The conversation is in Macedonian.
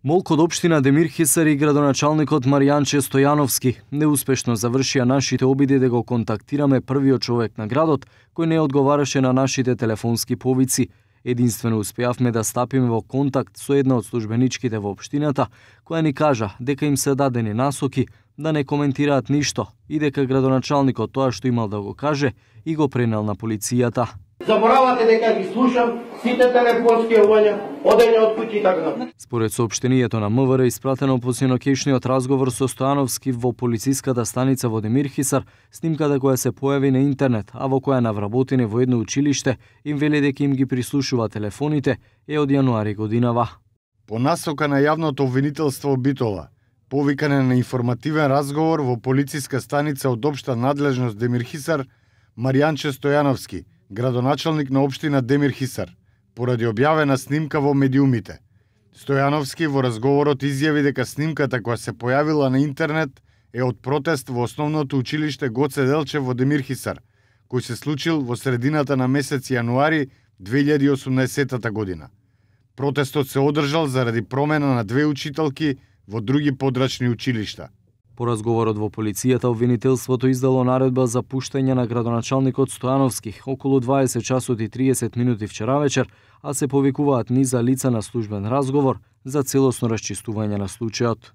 Молк од општина Демирхисар и градоначалникот Маријанче Стојановски неуспешно завршија нашите обиди да го контактираме првиот човек на градот кој не одговараше на нашите телефонски повици. Единствено успеавме да стапиме во контакт со една од службеничките во општината, која ни кажа дека им се дадени насоки да не коментираат ништо и дека градоначалникот тоа што имал да го каже и го пренел на полицијата. Заборавате дека ги слушам сите телефонски јавања, одење од куќи и така. Според соопштението на МВР испратено по синокешниот разговор со Стојановски во полициската станица во Демирхисар, снимката која се појави на интернет, а во која навработени во едно училиште им вели дека им ги прислушува телефоните, е од јануари годинава. По насока на јавното обвинителство Битола, повикане на информативен разговор во полициска станица од општа надлежност Демирхисар, Маријанче Стојановски, градоначалник на општина Демирхисар, поради објавена снимка во медиумите. Стојановски во разговорот изјави дека снимката која се појавила на интернет е од протест во основното училиште Гоце Делчев во Демирхисар, кој се случил во средината на месец јануари 2018 година. Протестот се одржал заради промена на две учителки во други подрачни училишта. По разговорот во полицијата, обвинителството издало наредба за пуштање на градоначалникот Стојановски околу 20 часот и 30 минути вчера вечер, а се повикуваат низа лица на службен разговор за целосно расчистување на случајот.